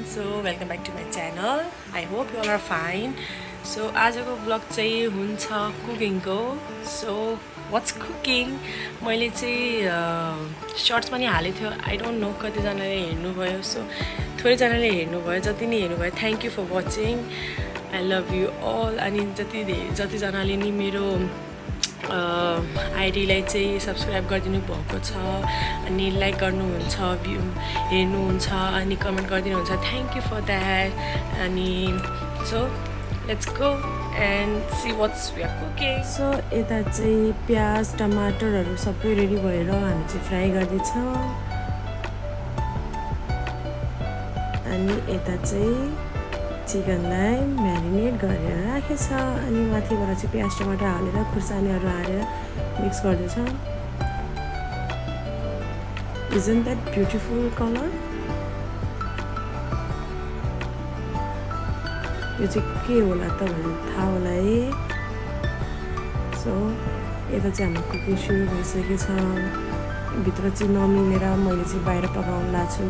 So welcome back to my channel. I hope you all are fine. So आजको vlog चाहिँ हुन्छ cooking को. So what's cooking? मैले चाहिँ शर्ट्स पनि हालेको थियो. I don't know कति जनाले हेर्नु भयो. So थोरै जनाले हेर्नु भयो. जति नि हेर्नु भयो. Thank you for watching. I love you all. अनि जति जनाले नि मेरो आइडीलाई चाहिँ सब्स्क्राइब गरिदिनु भएको छ अनि लाइक गर्नुहुन्छ भ्यू हेर्नुहुन्छ अनि कमेन्ट गरिदिनुहुन्छ थ्यांक यू फर दैट अनि so let's go and see what's we are cooking so यता चाहिँ प्याज टमाटरहरु सबै रेडी भएर हामी चाहिँ फ्राई गर्दै छौं अनि यता चाहिँ चिकनलाई म्यारिनेट गरेर राखेछ अनि माथिबाट चाहिँ प्याज टमाटर हालेर खुर्सानीहरु हालेर मिक्स गर्दै छ Isn't that beautiful color? यो चाहिँ के होला त भन्ने थाहा होला है सो यता चाहिँ हाम्रो कुकिङ सुरु भइसकेको छ भित्र चाहिँ नमिलेर मैले चाहिँ बाहिर पकाउन लाग्छु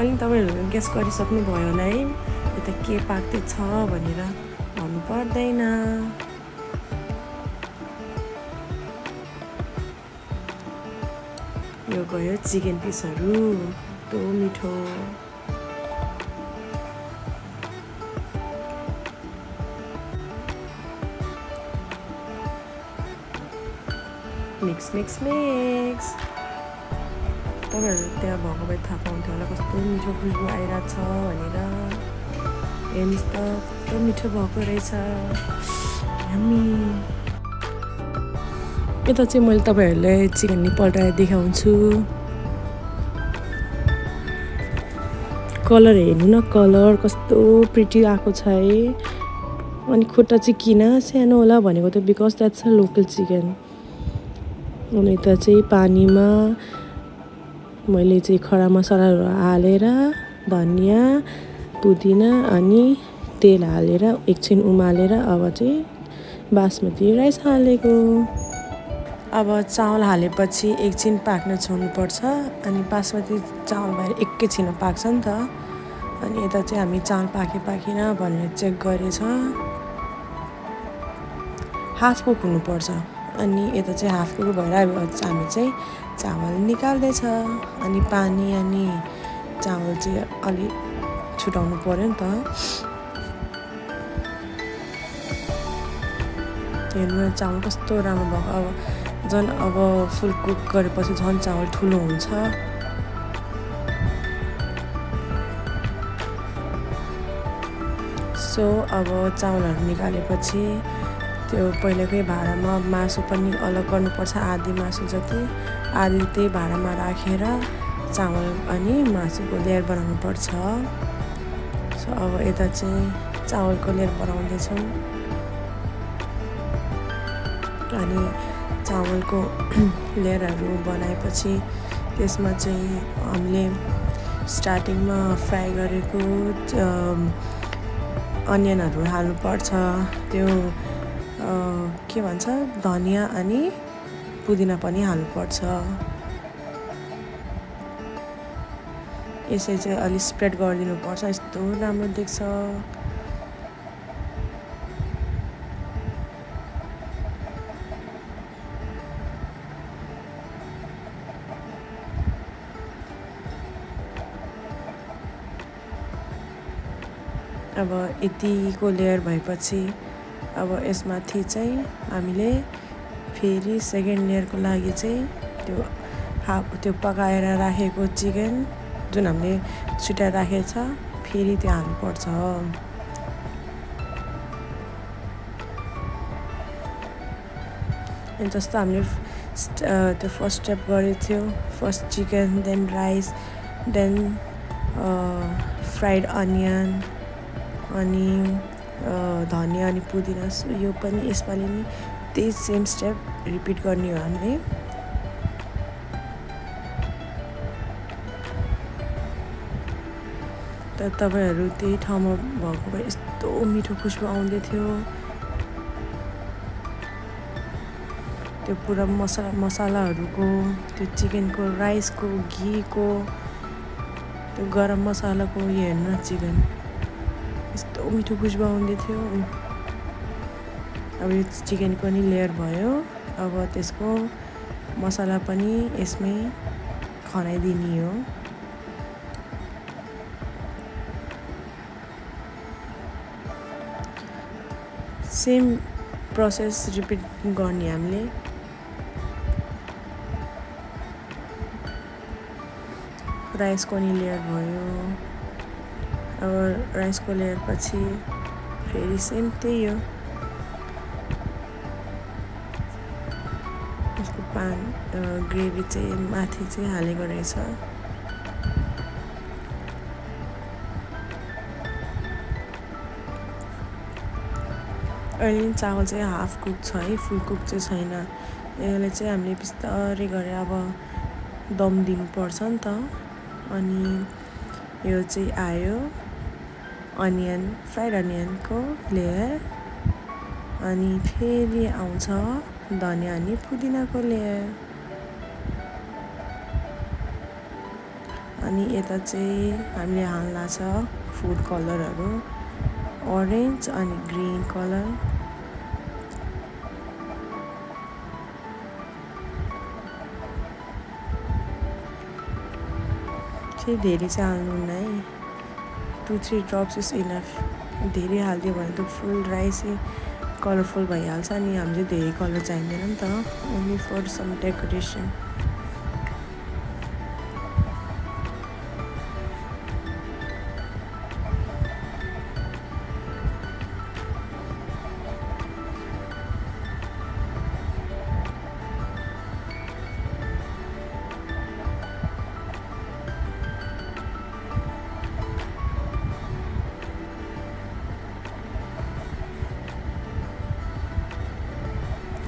अनि तपाईहरुले गेस गरिसक्नु भयो होला है यता के पाक्दै छ भनेर भन्नु पर्दैन यो गयो चिकन पिसहरु तो मिठो मिक्स तपाईहरु त्यहाँ भएको भए थाहा पाउँथ्यो होला कस्तो मिठो खुशबु आइराछ भनेर हेर्नुस् त कस्तो मिठो भएको रहेछ यम्मी यता चाहिँ मैले तपाईहरुलाई चिकन नि पल्टाएर देखाउँछु कलर हेर्नु न कलर कस्तो प्रिटी आको छ है अनि खुट्टा चाहिँ किन सानो होला भनेको त because that's a local chicken अनि यता चाहिँ पानीमा मैले चाहिँ खडा मसलाहरु हालेर धनिया पुदिना अनि तेल हालेर एकछिन उमालेर अब चाहिँ बासमती राइस हालेको अब चामल हालेपछि एकछिन पाक्न छोड्नु पर्छ अनि बासमती चामल भएर एकैछिनमा पाक्छ नि त अनि यता चाहिँ हामी चामल पाकेन भनेर चेक गरेछ हाफ कुक हुनु पर्छ अनि यता चाहिँ हाफ कुक भएर हामी चाहिँ चामल निकाल्दै छ अनि पानी अनि चामल चाहिँ अलि छुटाउनु पर्यो नि त हेर्नु चामल कस्तो राम्रो भएको अब जन अब फुल कुक गरेपछि झन् चामल ठुलो हुन्छ सो अब चामलहरु निकालेपछि त्यो पहिलेकै भाँडामा मासु पनि अलग गर्नुपर्छ आधी मासु जति आधी त्यही भाँडामा राखेर चामल अनि मासुको लेयर बनाउनु पर्छ सो अब यता चाहिँ चामलको लेयर बनाउँदै छौं अनि चामलको लेयरहरु बनाएपछि त्यसमा चाहिँ हामीले स्टार्टिङमा फ्राई गरेको अनियनहरु हाल्नु पर्छ त्यो के भन्छ धनिया अनि पुदिना पनि हाल्नु पर्छ यसै चाहिँ अलि स्प्रेड गरिदिनु पर्छ यस्तो राम्रो देख्छ अब यतिको लेयर भएपछि अब यसमाथि चाहिँ हामीले फेरि सेकेन्ड लेयरको लागि चाहिँ त्यो पकाएर राखेको चिकन जुन हामीले छुटाएर राखेको छ फेरि त्यो हाल्नु पर्छ अनि जस्तो हामीले त्यो फर्स्ट स्टेप गरेको थियो first chicken then rice then fried onion अनि धनिया अनि पुदिना यो पनि यसपालि नि त्यही सेम स्टेप रिपिट गर्ने हो हामीले त तपाईहरु त्यही ठाउँमा भएको भए यस्तो मिठो खुशबु आउँदै थियो त्यो पुरा मसालाहरुको त्यो चिकनको राइसको घीको त्यो गरम मसालाको उयो हेर्नु न चिकन यस्तो मिठो खुस्बु आउँदै थियो। अब यो चिकनको पनि लेयर भयो। अब त्यसको मसाला पनि यसमै खनाइदिने हो। सेम प्रोसेस रिपिट गर्ने हामीले। राइसको नि लेयर भयो। अब राइसको लेयर पछि फेरि सेम त्यही हो। यसको ग्रेभी चाहिँ माथि चाहिँ हालेको रहेछ। अहिले चावल चाहिँ हाफ कुक छ है, फुल कुक चाहिँ छैन। यसलाई चाहिँ हामीले बिस्तारै गरेर अब दम दिनुपर्छ नि त। अनि यो चाहिँ आयो अनियन, फ्राइड अनियनको लेयर। अनि फेरि आउँछ धनिया अनि पुदिनाको लेयर। अनि यता चाहिँ हामीले हाल्ला छ फुड कलरहरू, ओरेन्ज अनि ग्रीन कलर। चाहिँ धेरै चाहिँ हाल्नुहुन्न है, 2-3 ड्रप्स इज इनफ। धेरै हालिदियो भने त फुल राइसै कलरफुल भइहाल्छ। अनि हामीले धेरै कलर चाहिँदैन नि त, ओन्ली फर सम डेकोरेसन।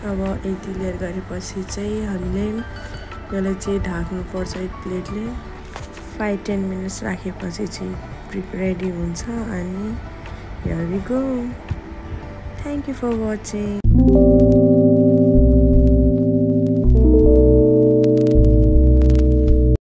अब यति लेयर गरेपछि चाहिँ हामीले यसलाई चाहिँ ढाक्नुपर्छ एक प्लेटले। 5-10 मिनट्स राखेपछि चाहिँ रेडी हुन्छ। अनि here we go. Thank you for watching.